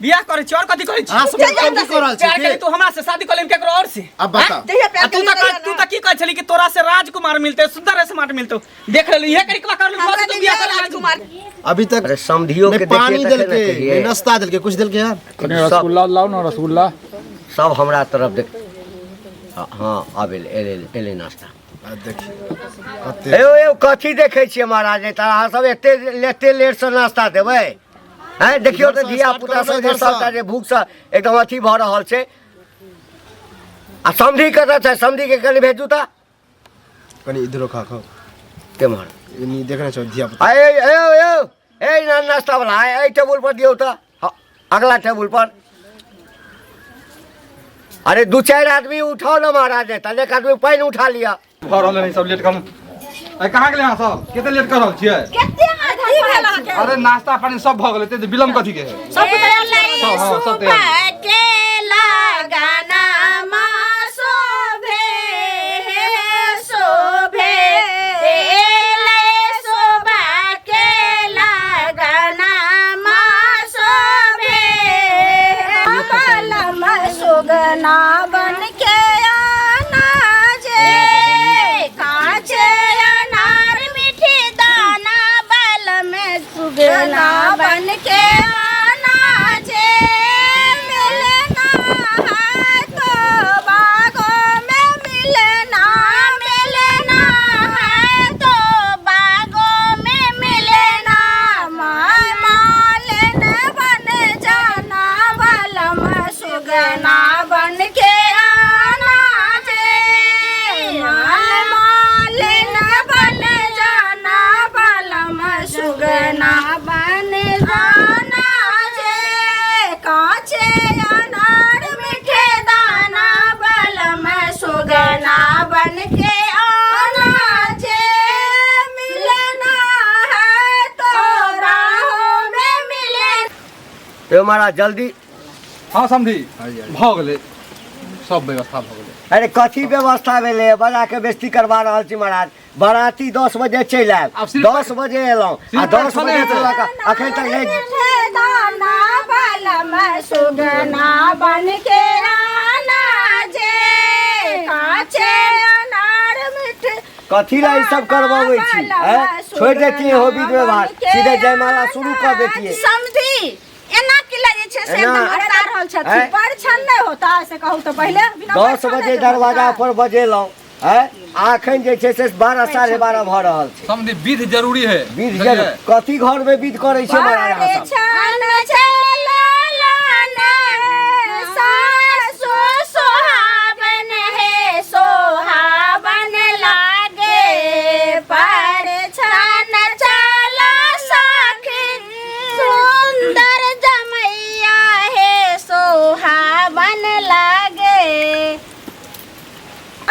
बियाह करै छी और कथी करै छी अहाँ सब जहिया कथी कऽ रहल छी प्यार के? करी तू हमरा से शादी कऽ लेम केकरो और से अब बताओ। जहिया प्यार आ तू करी तऽ तहिया तू ना। तऽ की कहै छली कि तोरा से राजकुमार मिलते सुंदर स्मार्ट मिलते देख लेली इहे करी कर हमरा तू नहीं बियाह कर राजकुमार अभी तक अरे समधियो नहीं के देखिए पानी तखन ने देलके कहिए। नहीं नाश्ता देलके कुछ देलके यार कनि रसगुल्ला लाउ ने रसगुल्ला सब हमरा तरफ देख हाँ आब एलै एलै एलै नाश्ता आ देखिए कते यौ यौ कथी देखै छियै महाराज नहि तऽ अहाँ सब एते एते लेटसँ नाश्ता देबै हैं देखियौ तऽ इधरसँ धिया स्टार्ट पुता करू सब ने जे इधरसँ। सबटा जे भूखसँ एकदम अथी भऽ रहल छै आ समधी कतऽ छै समधीके कनि भेजू तऽ कनि इधरो खा खाओ केम्हर एनी देखने छौ धिया पुता आ ए यौ यौ ए नाश्ता वाला एहि टेबुल पर दियौ तऽ हँ, अगला टेबुल पर अरे दू चारि आदमी उठाओ ने महाराज नहि तऽ एक आदमी पानि उठा लिअ भऽ रहल है सब लेट कम अरे कहाँ गेलै अहाँ सब कते लेट कर रहल छियै कते अहाँ की भेल अहाँके अरे नाश्ता पानी सब भऽ गेलै एते विलम्ब कथी के है सब तैयार छै सब हाँ सब तैयार के लगाना माँ शोभे हे शोभे एलै शोभा के लगाना माँ शोभे बलम सुगना बन के आना जे काचे अनार मीठी दाना बल में सुगना सुगना बन के आना जे मिलना है तो बागों में मिलना मिलना है तो बागों में मिलना मालन बन जाना बलम सुगना बन के आना जे मालन बन जाना बलम सुगना बन जाना जे काचे अनार मीठे दाना बलम सुगना बन के आना जे मिलना है तो राहों में मिले यौ महाराज जल्दी हाँ समधी भऽ गेलै सब व्यवस्था भऽ गेलै अरे कथी व्यवस्था भेलै बजा के बेइज्जती करवा रहल छी महाराज बराती 10 बजे चलि आयब आब सिर्फ 10 बजे एलहुँ आ सिर्फ 10 छने बजे हेतै। से लऽ कऽ अखन तक नहि दाना बलम सुगना बन के आना जे काचे अनार मीठे कथी ला ई सब करवाबै छी हैं छोड़ि देतियै हो बीच में बात सीधे जयमाला शुरू कऽ देतियै समझी एना की लगे छै से एना- एकदम अड़ता रहल छथिन हैं? परछन नहि होता से कहू तऽ पहिले बिना 10 परछन बजे नहि दरवाजा होता। पर बजेलहुँ हैं आ अखन जे छै से 12 12:30 भऽ रहल छै समझी विध जरूरी है विध बुझलियै? जरूर कथी घर में विध करै छै महाराज अहाँ सब छन चललाने सासु सोहावन हे सोहावन लागे पर छन चला साखी सुंदर जमैया हे सोहावन लागे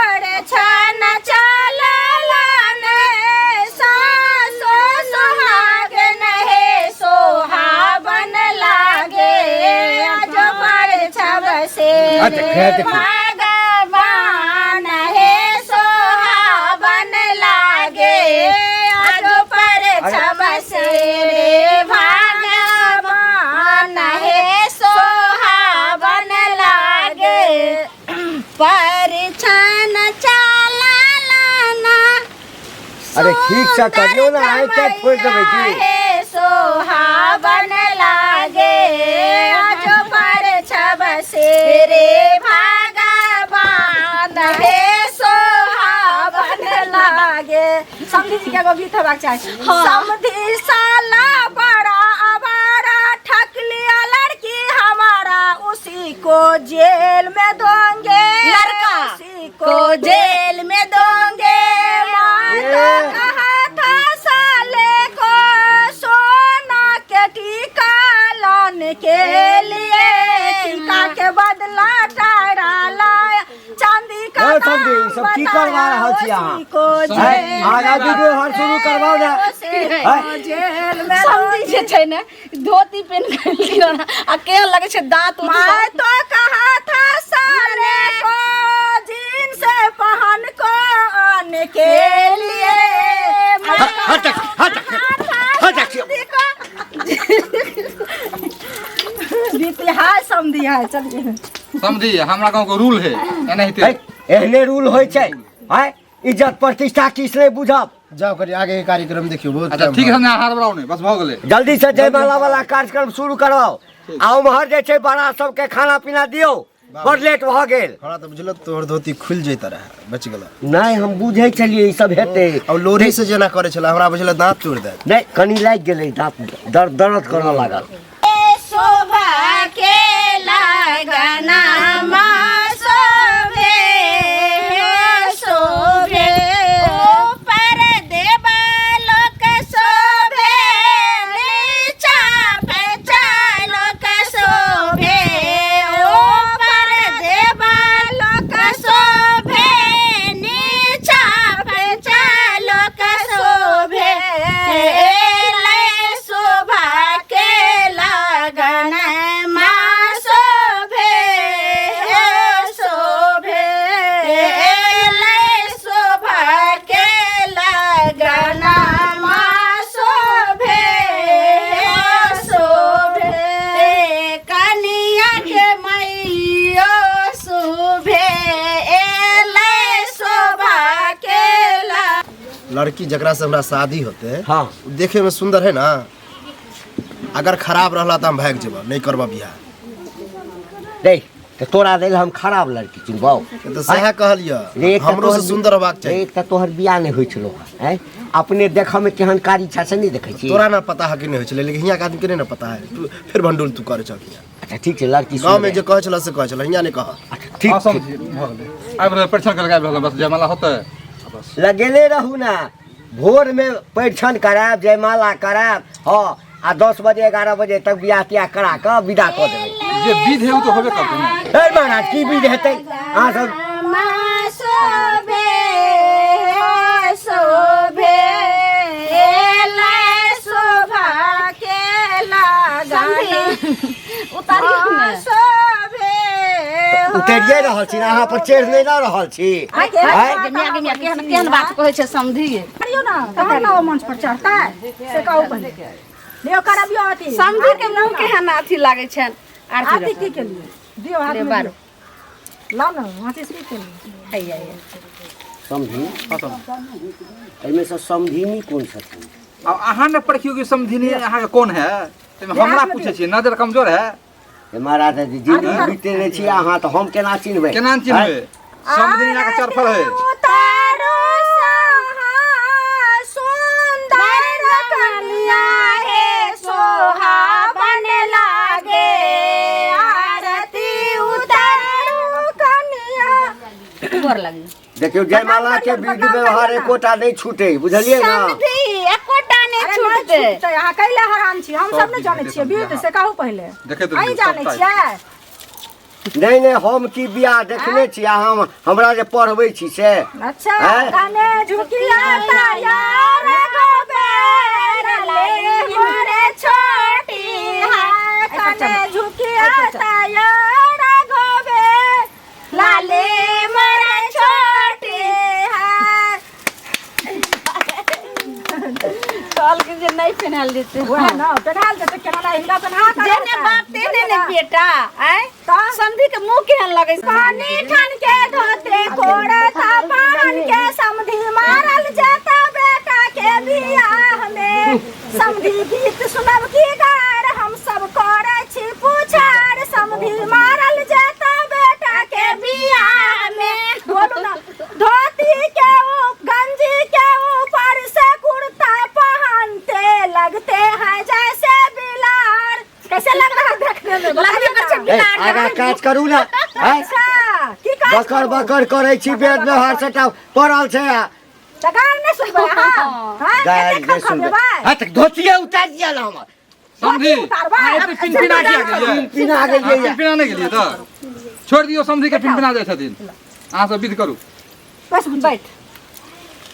अरे छन चललाने सासु सोहागन हे सोहावन लागे आज पर छब से अच्छा, खैर देखियौ। भगवान हे सोहावन लागे आज पर छब से रे भगवान हे सोहावन लागे पर छन चला लाना अरे ठीक से करियौ ने आइ तक छोड़ि देबै की हे सोहावन लागे आज पर छब से रे भगवान हे सोहावन लागे समधी जी के एगो गीत हेबाक चाही समधी साला बड़ा आवारा ठक लिया लड़की हमारा उसी को जेल में दोंगे लड़का उसी को जेल में दोंगे माँ तो कहा था साले को सोना के टीका लाने के लिए टीका के बदला टायरा लाया चांदी का ए, समधी, ई सब की करवा रहल छी अहाँ? हैं? आगा वीडियो हर शुरू करवाउ ने हैं? जेल में समधी जे छै ने धोती पेन के आ केहन लगै छै दांत उत मैं तो कहा था साले को जीन्स पहन को आने के लिए मैं हट हट हट हट देखो जीती हाय समधी हाय चलिए। समझी हमरा गाँव के रूल है एनाहिते। एहने रूल होइ छै आय, इज्जत प्रतिष्ठा किस नहि बुझब। जाओ करी आगे के कार्यक्रम देखियो बहुत अच्छा टाइम ठीक है भऽ समझे हाथ बढ़ाओ नहीं बस भऽ गेलै। जल्दी से जयमाला वाला कार्यक्रम शुरू करवाओ आ उम्हर जे छै बड़ा सबके खाना पीना दियौ, बड़ लेट भऽ गेल। हमरा तऽ बुझल तोहर धोती खुलि जैता रहे, बचि गेल। नहि हम बुझै छलियै ई सब हेतै। अब लोरी से जेना करै छलै हमरा बुझल दाँत तोड़ि देत। नहि कनि लागि गेलै दाँत, दर्द दर्द करऽ लागल। शोभा के लगना शोभे शोभे ऊपर देवलोक शोभे नीचा पैचालोक शोभे ऊपर देवलोक शोभे नीचा पैचालोक शोभे ले शोभा के लगन मा शोभे शोभे ले शोभा के लगन मा शोभे शोभे कनिया के मैयो शोभे ले शोभा के लगन। लड़की जकरा से हमरा शादी होते हाँ। उ देखे में सुंदर है ना, अगर खराब रहला तो हम भाग जेबा, नहीं करबा बियाह। देख तो तोरा लेल हम खराब लड़की चुनबौ। तो सएह कहलियऽ, रे, एक तऽ हमरो से तोहर सुंदर होबाक चाही। एक तऽ तोहर बियाह नहि होइ छलौ हैं, अपने देखऽ में केहन कारी छा से नहि देखै छी। तोरा ना पता है कि नहीं होइ छलै, लेकिन हियाँ के आदमी के नहीं ना पता है। तू फिर भंडूल तू करै छह हियाँ। अच्छा ठीक छै, लड़की गाँव में सुंदर जे कहै छलै से कहै छलै, हियाँ नहीं कह। अच्छा, ठीक, हाँ, ठीक। समझी भऽ गेलै। आबि रहल परीक्षण करके आबि रहल, बस जयमाला होतै बस। लगेले रहू ना, भोर में परीक्षण करायब, जयमाला करायब, हाँ, आ 10 बजे 11 बजे तक बियाह तियाह करा कऽ विदा कऽ देबै। जे विध है ओ तऽ होबे करतै ने। हे महाराज की विध हेतै अहाँ सब? शोभे शोभे ले शोभा के लगन उतारियौ ने। शोभे उतरिए रहल छी ने, अहाँ पर चढ़ि नहि ने रहल छी। आइ के आँय? गे मिया, गे मिया, केहन केहन बात कहै छै समधी। करियौ ना तहन ना ओ मंच पर चढ़तै, से कहू पहिले। लियौ करबियौ अथी। समधी के मुँह केहन अथी लागै छनि। आरती आरती की केलियै? दियौ हाथ में बारू। दियौ। लाउ ना, माचिस की केलियै? हैया, हैया। समधी? एहिमे से समधिनी कोन छथिन? आब अहाँ ने परखियौ कि समधिनी अहाँके कोन है, ताहिमे हमरा पूछै छियै, नजर कमजोर है। हे महाराज जी, जिंदगी बीतेने छी अहाँ तऽ हम केना चिन्हबै? केना चिन्हबै? समधिनी अहाँके चरफर है। उतारो सहा सुंदर कन्या हे सोहावन लागे, आरती उतारो कन्या। गोर लागी। देखियौ जयमाला के विधि व्यवहार एकोटा नहि छूटे, बुझलियै ना? समधी एकोटा नहि अरे नहि छूटतै। छूटतै, अहाँ कैला हैरान छी? हम सब नहि जानै छियै विध, से कहू पहिले। देखैत अहीं रहियौ, जानै सबटा। छियै? नहि नहि, हम की बियाह देखने छी, आ हम हमरा जे पढ़बै छी से। अच्छा आँय? कने झुकिया तैयार गोबेर ले मोरे छोटी है, कने झुकिया तैयार गोबेर लाले मोरे छोटी है। कहलकै जे नहि पेन्हायल जेतै। वएह ना पेन्हायल जेतै, केना नहि हिनका पेन्हा कऽ जेने रहतै। बाप तेने ने बेटा। आँय तऽ? समधी के मुँह केहन लगै छै? पानी ठन के धोते कोड़ता पान के समधी मारल जेता बेटा के बियाह में। समधी गीत सुनब की गार हम सब करै छी पुछार, समधी मारल जेता बेटा के बियाह में। बोलू ना, धोती के गंजी के ऊपर से कुर्ता पहनते लगते हैं जैसे बिलार। कैसे लग रहा है देखने में? लगबे करै छै ए, बिलार। आगाँ काज करू ना। आँय? अच्छा, की काज बकर करू? बकर करै छी, वेद व्यवहार सबटा पड़ल छै। आ तऽ गारि नहि सुनबै अहाँ? हाँ, गारि कतेक नहि सुनबै। खखबेबै? हाँ, तऽ धोतिये उतारि दिअ ने हमर। समधी, उतारबै? अहाँ एते पिनपिना किया गेलियै? पिनपिना गेलियै। अहाँ पिनपिना नहि गेलियै तऽ छोड़ि दियौ समधी के, पिनपिना जाइ छथिन। अहाँ सब विध करू। बस बैठ,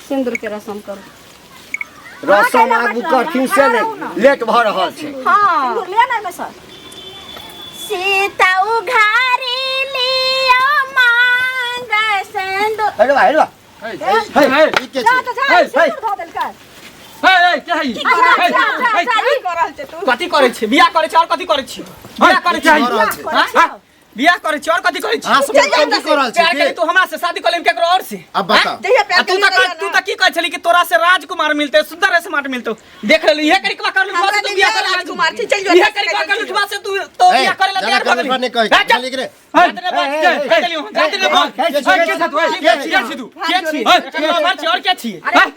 सिन्दूर के रसम करू। रसम आगू करथिन से नहि, लेट भऽ रहल छै। हाँ। सिन्दूर लिअ ने एहिमे सँ। सीता उघारी लियो मांग सिन्दूर। हेलो हेलो, हे, हे, ई के जा छै? तऽ जा, हे, सिन्दूर धऽ देलकै। ए ए के है ई? ए, ए, की कर रहल छै तू? कथी करै छी? बियाह करै छी और कथी करै छी? बियाह करै छी। कऽ रहल छै? हाँ? बियाह करै छी और कथी करै छी? अहाँ सब कथी कऽ रहल छी प्यार की? करी तू हमरा से, शादी कर लेम केकरो और से। अब बताओ। जहिया प्यार आ तू करी तऽ तहिया तू ना। तऽ की कहै छली कि तोरा से राजकुमार मिलते, सुंदर स्मार्ट मिलतो। देख लेलु इहे करिकवा कर लुठवा से हमरा तू बियाह नहीं करे राजकुमार छी, चलि जो। इहे करिकवा कर लुठवा से तू तो ए, बियाह करे ला ज्यादा तैयार भऽ कर गेली। नहीं कहै ए, चल। के रे। जाते ने बात, ए, ए, जाते लियो, जाते ने बात। ए, ए, के साथ ओए? के छी तू? के छी? एकर लवर छी और के छी?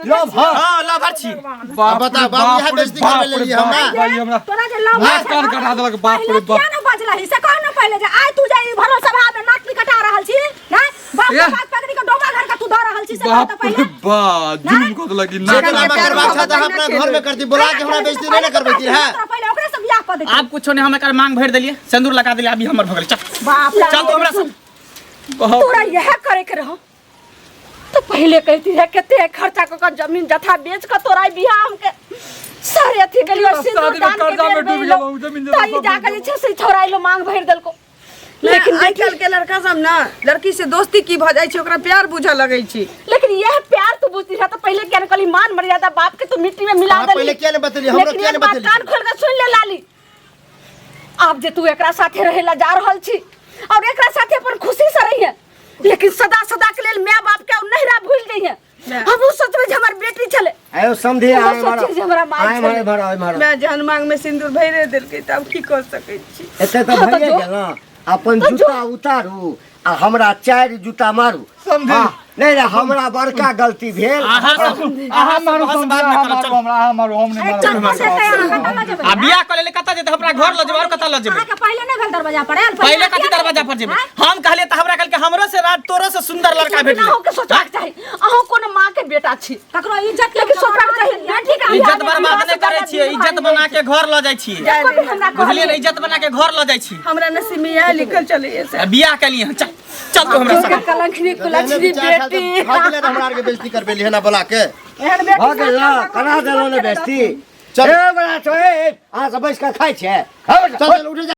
लव हर हां, लवर छी। बाप अब बताओ, रे बाप, यहाँ रे बेइज्जती करबे बाप रे लेलियै हमरा। बाप, भाई हमरा तोरा जे लव नाक कान कटा देलक, बाप रे बाप। किया न बजलही से कह न पहिले जे आइ तू जे ई भरल सभा में नाक कटा रहल छी ना बाप के ए। बात पकड़ी के डोमा घर के तू द रहल छी से कह बाप त रे पहिले। बा, जुलुम कऽ देलक ई जे नाक। ड्रामा करबाक छल तऽ अहाँ अपना घर में करती, बोला के हमरा बेइज्जती नहीं ने करबैती रहे। तोरा पहिले ओकरे से बियाह कऽ देती। आब कुछो नहीं, हम एकर मांग भरि देलियै, सिंदूर लगा देलियै, अभी हमर भऽ गेलै। चल बाप रे। चल तू हमरा से। तोरा यह करे के रहो तो पहले कहती है कते खर्चा क के जमीन जथा बेच के तोरा बियाह हमके सारे अथी के लिए सिंदूर शादी में दान के कर्जा बेर में डूब में गेलहुँ, जमीन जथा तई सब जाके बेच जे छै से छोरा लो मांग भरि देलको। लेकिन आइ काल्हि के लड़का सब ना लड़की से दोस्ती की भऽ जाइ छै, ओकरा प्यार बुझऽ लगै छै। लेकिन यह प्यार तू बुझती रहा तो पहले क्या कहली मान मर्यादा बाप के तू मिट्टी में मिला अहाँ देली। पहिले किया ने बतेली? हमरो लेकिन किया ने एक बात बतेली? कान खोल के सुन ले लाली, आब जे तू एकरा साथे रहे ला जा रहल छी और एकरा साथे अपन खुशी से रही है, लेकिन सदा सदा के लेल माय बाप के नहिरा भूल गई है। हमहू सोचबै जे हमर बेटी छलै। आयो समझे हमहूँ आय मारो। सोचै जे हमरा माय आय छलै। मारे भरो, आय मारो। मैं जहन मांग में सिंदूर भरे देलकै तऽ आब की कऽ सकै छी? एते तऽ हाँ, तऽ भइए जो। गेल ने। अपन तऽ जो। जूता उतारू आ हमरा चारि जूता मारू। समझी। हाँ, नहीं नहीं, हमरा बड़का गलती भेल। अहाँ सब अहाँ मारू बहस समझी, बाद में अहाँ करब, मारू चल। हमरा, अहाँ मारू, हम नहीं चल मारब। बस एतै, अहाँ कतऽ लऽ जेबै? आ बियाह करे ले कतऽ जेतै? हमरा घर लऽ जेबै और कतऽ लऽ जेबै? अहाँके पहिले नहि भेल दरवाजा पर आयल? पहिले कथी दरवाजा पर जेबै? हम कहलियै तऽ हमरा कहलकै हमरो से राज तोरो से सुंदर लड़का बिना भेटलै। होके सोचबाक चाही, अहूँ कोनो माँ के बेटा छी, ककरो इज्जत के लेकिन सोचबाक चाही बेटी के इज्जत बर्बाद नहि करै छियै, इज्जत बना के घर लऽ जाइ छियै। एको दिन हमरा बुझलियै ने, इज्जत बना के घर लऽ जाइ छी। हमरा नसीब में इएह लिखल चलैए से। आ बियाह केलियै हँ, चल चल तू हमरा तोके संगे। कलंखनी एहने कुलक्षणी विचार छल तऽ बेटी भऽ गेलै ने हमरा आरके बेइज्जती करबेली है ना बोला के। एहन बेटी भऽ गेल ने, साथे करा देलहुँ ने बेइज्जती। चल। ए बड़ा छौ, ए, ए, अहाँ सब बैस कऽ खाइ छियै? खाउ बेटा, चल चल उठे जा।